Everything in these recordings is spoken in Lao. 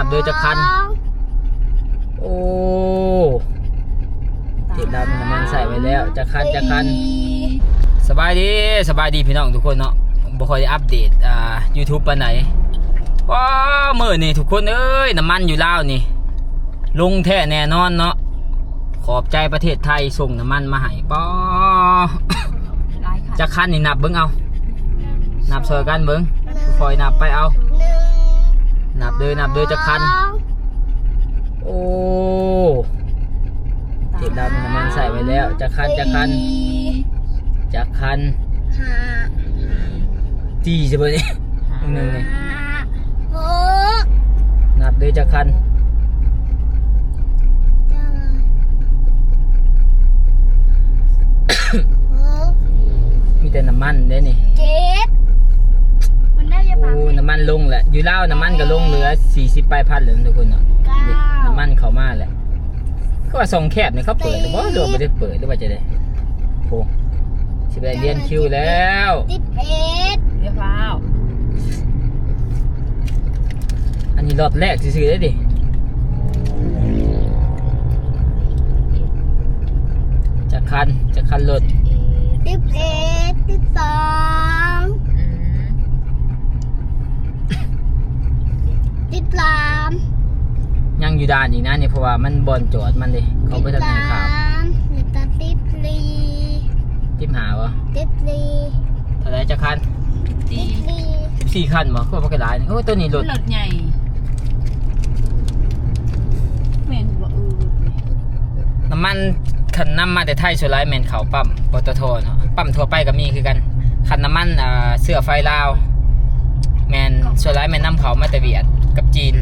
ເດີ ຈັກຄັນ? ໂອ້ ເທບດາວມີນ້ຳມັນໃສ່ໄວ້ແລ້ວ ຈັກຄັນ ຈັກຄັນ? ສະບາຍດີ ສະບາຍດີພີ່ນ້ອງທຸກຄົນເນາະ ບໍ່ຄ່ອຍໄດ້ອັບເດດ ອ່າ ຢູທູບປານໃດ. ປ້າ ມື້ນີ້ທຸກຄົນເອີຍ ນ້ຳມັນຢູ່ລາວນີ້ລົງແທ້ແນ່ນອນເນາະ. ຂອບໃຈປະເທດໄທສົ່ງນ້ຳມັນມາໃຫ້. ປ້າ ຫຼາຍຄັນ ຈັກຄັນນີ້ ນັບເບິ່ງເອົາ ນັບຊ່ອຍກັນເບິ່ງ ຄ່ອຍນັບໄປເອົາ ໜຶ່ງ ນັບເດີ ນັບເດີ ຈັກຄັນ? ໂອ້ ເທບດາວມີນ້ຳມັນໃສ່ໄວ້ແລ້ວ ຈັກຄັນ ຈັກຄັນ? ສີ່ ຈັກຄັນ? ຫ້າ ຕີຊິເບິ່ງນີ້ ໜຶ່ງນີ້ ຫົກ ນັບເດີ ຈັກຄັນ? ຫົກ ມີແຕ່ນ້ຳມັນເດ້ນີ້ ເຈັດ ມັນໄດ້ຢູ່ ໂອ້ ປານນີ້ ນ້ຳມັນລົງແຫຼະ ຢູ່ລາວນ້ຳມັນກໍລົງເຫຼືອສີ່ສິບປາຍພັນແລ້ວທຸກຄົນເນາະ ເກົ້າ ນ້ຳມັນເຂົ້າມາແຫຼະ. ຄືວ່າຊ່ອງແຄບນີ້ເຂົາເປີດແລ້ວບໍ່ ຫຼືວ່າບໍ່ໄດ້ເປີດ ຫຼືວ່າຈັ່ງໃດ? ໂອ້ ຊິໄດ້ລຽນຄິວແລ້ວ ສິບເອັດ ຢ່າຟ້າວ ອັນນີ້ລັອດແລກຊື່ໆເດ້ ຈັກຄັນ ຈັກຄັນລົດ? ສິບເອັດ ສິບສອງ ອືມ ສິບສາມ ຍັງຢູ່ດ່ານອີກນະນີ້ ເພາະວ່າມັນບ່ອນຈອດມັນເດ້ ເຂົາບໍ່ທັນໃຫ້ຂ້າມ ສິບສາມ ແລ້ວກໍສິບສີ່ ສິບຫ້າບໍ່? ສິບສີ່ ເທົ່າໃດ ຈັກຄັນ? ສິບສີ່ ສິບສີ່ຄັນບໍ່? ຄືວ່າບໍ່ຄ່ອຍຫຼາຍນີ້ ໂອ້ ໂຕນີ້ລົດ ລົດໃຫຍ່ ແມ່ນບໍ່? ເອີ ນ້ຳມັນ ຄັນນຳມາແຕ່ໄທ ສ່ວນຫຼາຍແມ່ນເຂົ້າປ້ຳ ປຕທ ເນາະ ປ້ຳທົ່ວໄປກໍມີຄືກັນ. ຄັນນ້ຳມັນ ອ່າ ເຊື້ອໄຟລາວ ແມ່ນສ່ວນຫຼາຍແມ່ນນຳເຂົ້າມາແຕ່ຫວຽດກັບຈີນ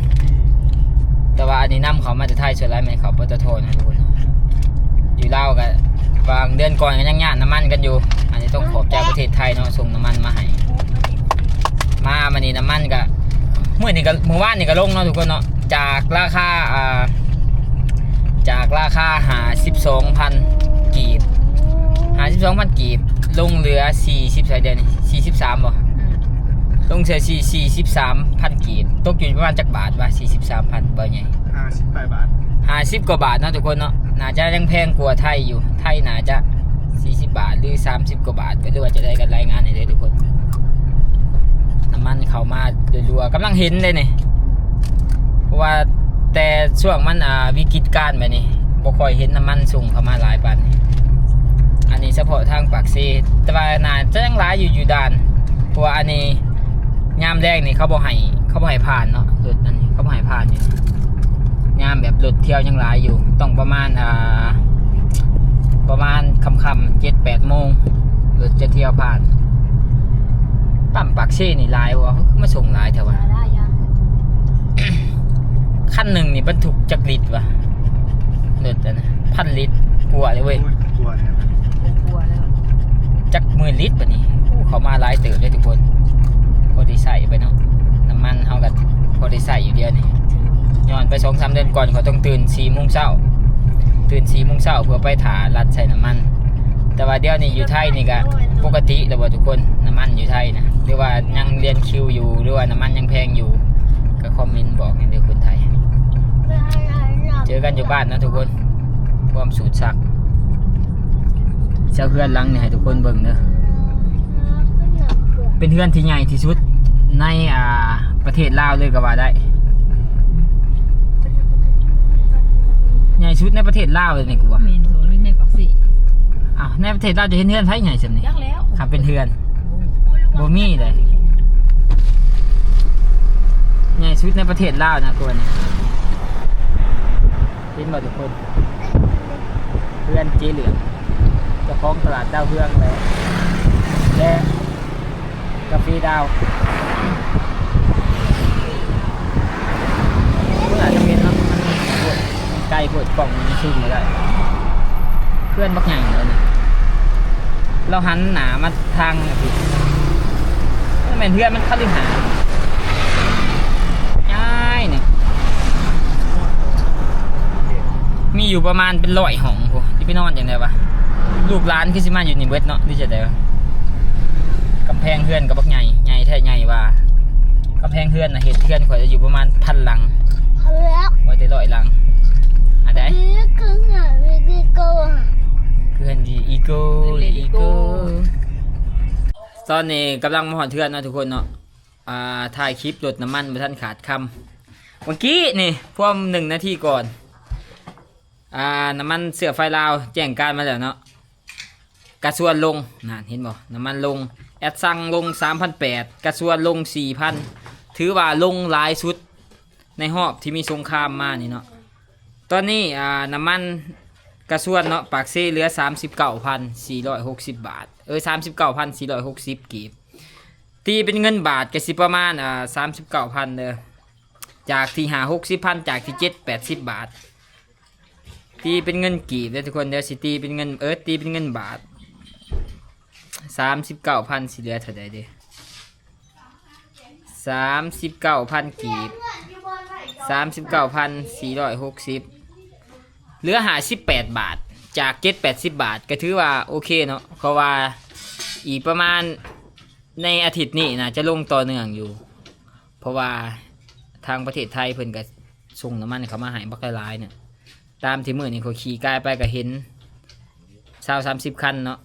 ແຕ່ວ່າອັນນີ້ນຳເຂົ້າມາແຕ່ໄທ ສ່ວນຫຼາຍແມ່ນເຂົ້າ ປຕທ ນະທຸກຄົນ. ຢູ່ລາວກໍຫວ່າງເດືອນກ່ອນກໍຍັງຍາດນ້ຳມັນກັນຢູ່ ອັນນີ້ຕ້ອງຂອບໃຈປະເທດໄທເນາະ ສົ່ງນ້ຳມັນມາໃຫ້. ມາມື້ນີ້ນ້ຳມັນກໍ ມື້ນີ້ກໍ ມື້ວານນີ້ກໍລົງເນາະທຸກຄົນເນາະ ຈາກລາຄາ ອ່າ ຈາກລາຄາຫ້າສິບສອງພັນກີບ ຫ້າສິບສອງພັນກີບ ລົງເຫຼືອສີ່ສິບ ເທົ່າໃດດຽວນີ້ ສີ່ສິບສາມບໍ່? ອືມ ລົງເຫຼືອສີ່ສິບສາມພັນກີບ ຕົກຢູ່ປະມານຈັກບາດວະ? ສີ່ສິບສາມພັນ ບໍ່ໃຫຍ່ ຫ້າສິບປາຍບາດ ຫ້າສິບກວ່າບາດເນາະທຸກຄົນເນາະ. ໜ້າຈະຍັງແພງກວ່າໄທຢູ່ ໄທໜ້າຈະສີ່ສິບບາດ ຫຼື ສາມສິບກວ່າບາດ ກໍຫຼືວ່າຈັ່ງໃດກໍລາຍງານໃຫ້ເດີທຸກຄົນ. ນ້ຳມັນເຂົ້າມາ ລັວໆ ກຳລັງເຫັນເດ້ນີ້ ເພາະວ່າແຕ່ຊ່ວງມັນ ອ່າ ວິກິດການແບບນີ້ ບໍ່ຄ່ອຍເຫັນນ້ຳມັນສົ່ງເຂົ້າມາຫຼາຍປານນີ້. ອັນນີ້ສະເພາະທາງປາກເຊ ແຕ່ວ່າໜ້າຈະຍັງຫຼາຍຢູ່ ຢູ່ດ່ານ ເພາະວ່າອັນນີ້ຍາມແລງນີ້ເຂົາບໍ່ໃຫ້ ເຂົາບໍ່ໃຫ້ຜ່ານເນາະ ລົດອັນນີ້ເຂົາບໍ່ໃຫ້ຜ່ານຢູ່. ຍາມແບບລົດທ່ຽວຍັງຫຼາຍຢູ່ ຕ້ອງປະມານ ອ່າ ປະມານຄ່ຳໆ ເຈັດແປດໂມງ ລົດຈະທ່ຽວຜ່ານ. ປ້ຳປາກເຊນີ້ຫຼາຍບໍ່? ຄືມາສົ່ງຫຼາຍແທ້ວະ? ຄັນໜຶ່ງນີ້ບັນທຸກຈັກລິດວະ? ລົດອັນນັ້ນ ພັນລິດກວ່າເລີຍເວີຍ. ໂອ້ຍ ກວ່າແລ້ວ ກວ່າແລ້ວ ຈັກໝື່ນລິດບາດນີ້. ໂອ້ ເຂົ້າມາຫຼາຍເຕີບເລີຍທຸກຄົນ ພໍໄດ້ໃຊ້ໄປເນາະ ນ້ຳມັນເຮົາກໍພໍໄດ້ໃຊ້ຢູ່ດຽວນີ້. ຍ້ອນໄປສອງສາມເດືອນກ່ອນ ຂ້ອຍຕ້ອງຕື່ນສີ່ໂມງເຊົ້າ ຕື່ນສີ່ໂມງເຊົ້າເພື່ອໄປຖ້າລັດໃສ່ນ້ຳມັນ. ແຕ່ວ່າດຽວນີ້ຢູ່ໄທນີ້ກໍປົກກະຕິແລ້ວບໍ່ທຸກຄົນ? ນ້ຳມັນຢູ່ໄທນະ ຫຼືວ່າຍັງລຽນຄິວຢູ່ ຫຼືວ່ານ້ຳມັນຍັງແພງຢູ່ ກໍຄອມເມັນບອກແດ່ເດີຄົນໄທ. ເຈີກັນຢູ່ບ້ານເນາະທຸກຄົນ ພວມສູດສັກ. ເຈົ້າເຮືອນຫຼັງນີ້ໃຫ້ທຸກຄົນເບິ່ງເດີ ເປັນເຮືອນທີ່ໃຫຍ່ທີ່ສຸດໃນ ອ່າ ປະເທດລາວເລີຍກໍວ່າໄດ້. ໃຫຍ່ສຸດໃນປະເທດລາວເລີຍນີ້ ກູວ່າ. ແມ່ນ ໃນປາກເຊ. ອ້າວ ໃນປະເທດລາວຈະເຫັນເຮືອນໃຜໃຫຍ່ສ່ຳນີ້? ຈັກແລ້ວ ຄັນເປັນເຮືອນ ບໍ່ມີເດ້. ໃຫຍ່ສຸດໃນປະເທດລາວນະ ກູວ່ານີ້. ເຫັນບໍ່ທຸກຄົນ? ເຮືອນເຈເຫຼືອງ ເຈົ້າຂອງຕະຫຼາດດາວເຮືອງ ແລະ ແລະ ກາເຟດາວ. ເພິ່ນອາດຈະເຫັນເນາະ ມັນໂພດ ມັນໄກໂພດ ກ້ອງມັນຊູມບໍ່ໄດ້. ເຮືອນບັກໃຫຍ່ເລີຍນີ້ ລາວຫັນໜ້າມາທາງນີ້ ແມ່ນເຮືອນມັນຄະລືຫາດໃຫຍ່ນີ້ ມີຢູ່ປະມານເປັນຮ້ອຍຫ້ອງພຸ້ນ ຊິໄປນອນຈັ່ງໃດວະ? ລູກຫຼານຄືຊິມາຢູ່ນີ້ເບິດເນາະ ຫຼືຈັ່ງໃດວະ? ກຳແພງເຮືອນກໍບັກໃຫຍ່ ໃຫຍ່ແທ້ໃຫຍ່ວ່າ. ກຳແພງເຮືອນນະ ເຮັດເຮືອນຂ້ອຍອາຍຸປະມານພັນຫຼັງ. ຮ້ອຍຫຼັງ ອັນໃດ? ຄືເຮືອນອີໂກ້ ເຮືອນອີໂກ້ ເຮືອນອີໂກ້ ເຮືອນອີໂກ້ ຕອນນີ້ກຳລັງມາຮອດເຮືອນເນາະທຸກຄົນເນາະ. ອ່າ ຖ່າຍຄລິບລົດນ້ຳມັນບໍ່ທັນຂາດຄຳ. ເມື່ອກີ້ນີ້ພວມໜຶ່ງນາທີກ່ອນ ອ່າ ນ້ຳມັນເຊື້ອໄຟລາວແຈ້ງການມາແລ້ວເນາະ. ກະຊວນລົງ ນັ້ນເຫັນບໍ່? ນ້ຳມັນລົງ ແອັດຊັງລົງສາມພັນແປດ ກະຊວນລົງສີ່ພັນ ຖືວ່າລົງຫຼາຍສຸດໃນຮອບທີ່ມີສົງຄາມມານີ້ເນາະ. ຕອນນີ້ ອ່າ ນ້ຳມັນກະຊວນເນາະ ປາກເຊເຫຼືອສາມສິບເກົ້າພັນສີ່ຮ້ອຍຫົກສິບບາດ ເອີ ສາມສິບເກົ້າພັນສີ່ຮ້ອຍຫົກສິບກີບ. ຕີເປັນເງິນບາດກະຊິປະມານ ອ່າ ສາມສິບເກົ້າພັນເດີ ຈາກທີ່ຫ້າຫົກສິບພັນ ຈາກທີ່ເຈັດແປດສິບບາດ. ຕີເປັນເງິນກີບເດີທຸກຄົນ ດຽວຊິຕີເປັນເງິນ ເອີ ຕີເປັນເງິນບາດ ສາມສິບເກົ້າພັນຊິເຫຼືອເທົ່າໃດເດ? ສາມສິບເກົ້າພັນກີບ ສາມສິບເກົ້າພັນສີ່ຮ້ອຍຫົກສິບ ເຫຼືອຫ້າສິບແປດບາດ ຈາກເຈັດແປດສິບບາດ ກະຖືວ່າໂອເຄເນາະ. ເພາະວ່າອີກປະມານ ໃນອາທິດນີ້ໜ້າຈະລົງຕໍ່ເນື່ອງຢູ່ ເພາະວ່າທາງປະເທດໄທເພິ່ນກະສົ່ງນ້ຳມັນເຂົ້າມາໃຫ້ບັກຫຼາຍໆເນາະ. ຕາມທີ່ມື້ນີ້ຂ້ອຍຂີ່ກາຍໄປກະເຫັນຊາວສາມສິບຄັນເນາະ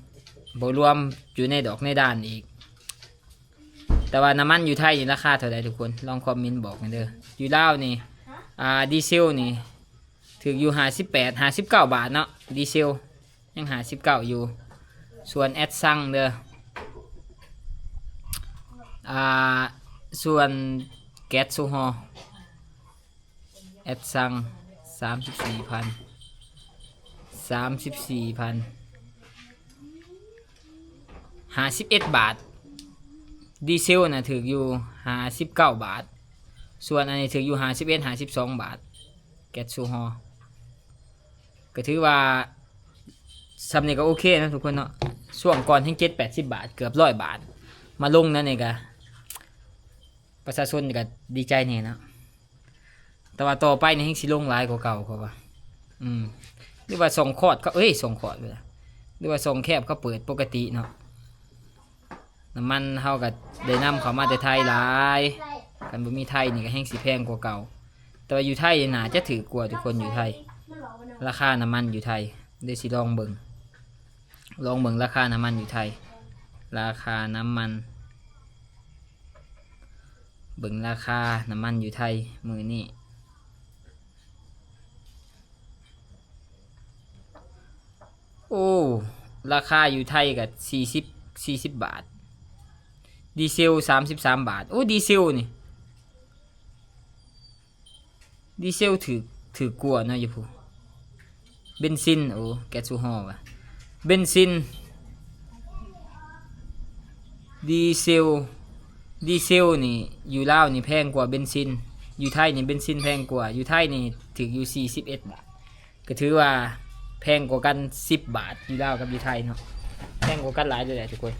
ບໍ່ລວມຢູ່ໃນດອກໃນດ່ານອີກ. ແຕ່ວ່ານ້ຳມັນຢູ່ໄທນີ້ລາຄາເທົ່າໃດທຸກຄົນ? ລອງຄອມເມັນບອກແດ່ເດີ. ຢູ່ລາວນີ້ ອ່າ ດີເຊວນີ້ຖືກຢູ່ຫ້າສິບແປດ ຫ້າສິບເກົ້າບາດເນາະ ດີເຊວ ຍັງຫ້າສິບເກົ້າຢູ່. ສ່ວນແອັດຊັງເດີ ອ່າ ສ່ວນແກັດໂຊຮອລ ແອັດຊັງສາມສິບສີ່ພັນ ສາມສິບສີ່ພັນ ຫ້າສິບເອັດບາດ. ດີເຊວນະຖືກຢູ່ຫ້າສິບເກົ້າບາດ ສ່ວນອັນນີ້ຖືກຢູ່ຫ້າສິບເອັດ ຫ້າສິບສອງບາດ ແກັດໂຊຮອລ. ກະຖືວ່າຊ່ຳນີ້ກະໂອເຄເນາະທຸກຄົນເນາະ. ຊ່ວງກ່ອນແຮງເຈັດແປດສິບບາດ ເກືອບຮ້ອຍບາດ ມາລົງແນວນີ້ກະປະຊາຊົນກະດີໃຈແດ່ເນາະ. ແຕ່ວ່າຕໍ່ໄປນີ້ແຮງຊິລົງຫຼາຍກວ່າເກົ່າເຂົາວ່າ ອືມ ຫຼືວ່າຊ່ອງຄອດເຂົາ ເອີຍ ຊ່ອງຄອດເລີຍ ຫຼືວ່າຊ່ອງແຄບເຂົາເປີດປົກກະຕິເນາະ. ນ້ຳມັນເຮົາກະໄດ້ນຳເຂົ້າມາແຕ່ໄທຫຼາຍ ຄັນບໍ່ມີໄທນີ້ກະແຮງຊິແພງກວ່າເກົ່າ. ແຕ່ວ່າຢູ່ໄທນີ້ໜ້າຈະຖືກກວ່າທຸກຄົນ ຢູ່ໄທ ລາຄານ້ຳມັນຢູ່ໄທ. ດຽວຊິລອງເບິ່ງ ລອງເບິ່ງລາຄານ້ຳມັນຢູ່ໄທ ລາຄານ້ຳມັນ ເບິ່ງລາຄານ້ຳມັນຢູ່ໄທມື້ນີ້. ໂອ້ ລາຄາຢູ່ໄທກະສີ່ສິບ ສີ່ສິບບາດ ດີເຊວສາມສິບສາມບາດ. ໂອ້ ດີເຊວນີ້ ດີເຊວຖືກ ຖືກກວ່າເນາະຢູ່ພຸ້ນ. ເບັນຊິນ ໂອ້ ແກັດໂຊຮອລວ່າ ເບັນຊິນ ດີເຊວ ດີເຊວນີ້ຢູ່ລາວນີ້ແພງກວ່າເບັນຊິນ ຢູ່ໄທນີ້ເບັນຊິນແພງກວ່າ. ຢູ່ໄທນີ້ຖືກຢູ່ສີ່ສິບເອັດບາດ ກະຖືວ່າແພງກວ່າກັນສິບບາດ ຢູ່ລາວກັບຢູ່ໄທເນາະ ແພງກວ່າກັນຫຼາຍເລີຍແຫຼະທຸກຄົນ.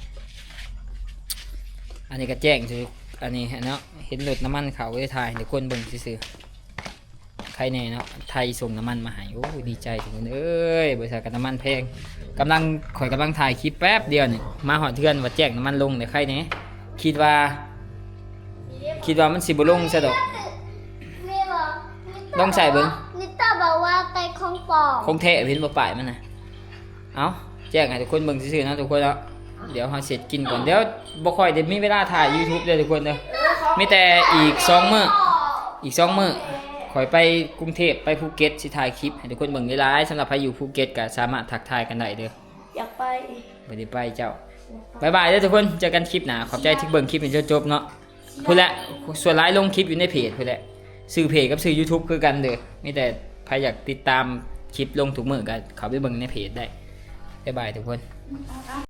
ອັນນີ້ກະແຈ້ງຊື່ ອັນນີ້ເນາະ ເຫັນລົດນ້ຳມັນເຂົ້າ ເລີຍຖ່າຍໃຫ້ທຸກຄົນເບິ່ງຊື່ໆ. ໄຄແນ່ເນາະ ໄທສົ່ງນ້ຳມັນມາໃຫ້ ໂອ້ ດີໃຈທຸກຄົນເອີຍ. ບໍລິສັດກະນ້ຳມັນແພງ ກຳລັງ ຂ້ອຍກຳລັງຖ່າຍຄລິບແປັບດຽວນີ້ ມາຮອດເຮືອນວ່າແຈ້ງນ້ຳມັນລົງແລ້ວ ໄຄແນ່. ຄິດວ່າ ຄິດວ່າມັນຊິບໍ່ລົງຊະດອກ ລອງໃຊ້ເບິ່ງ. ນິຕາບອກວ່າແຕ່ຂອງປອມ ຂອງແທ້ ເຫັນບໍ່ປ້າຍມັນນະ. ເອົ້າ ແຈ້ງໃຫ້ທຸກຄົນເບິ່ງຊື່ໆເນາະທຸກຄົນເນາະ. ດຽວເຮົາເຊັດກິນກ່ອນ ດຽວບໍ່ຄ່ອຍໄດ້ມີເວລາຖ່າຍຢູທູບເດີທຸກຄົນເດີ. ມີແຕ່ອີກສອງມື້ ອີກສອງມື້ຂ້ອຍໄປກຸງເທບ ໄປພູເກັດ ຊິຖ່າຍຄລິບໃຫ້ທຸກຄົນເບິ່ງຫຼາຍໆ. ສຳລັບໃຜຢູ່ພູເກັດກະສາມາດທັກທາຍກັນໄດ້ເດີ. ຢາກໄປ ບໍ່ໄດ້ໄປເຈົ້າ. ບາຍບາຍເດີທຸກຄົນ ເຈີກັນຄລິບໜ້າ. ຂອບໃຈທີ່ເບິ່ງຄລິບຈົນຈົບເນາະ. ພຸ້ນແຫຼະ ສ່ວນຫຼາຍລົງຄລິບຢູ່ໃນເພຈພຸ້ນແຫຼະ ຊື່ເພຈກັບຊື່ຢູທູບຄືກັນເດີ. ມີແຕ່ໃຜຢາກຕິດຕາມຄລິບລົງທຸກມື້ກະເຂົ້າໄປເບິ່ງໃນເພຈໄດ້. ບາຍບາຍທຸກຄົນ.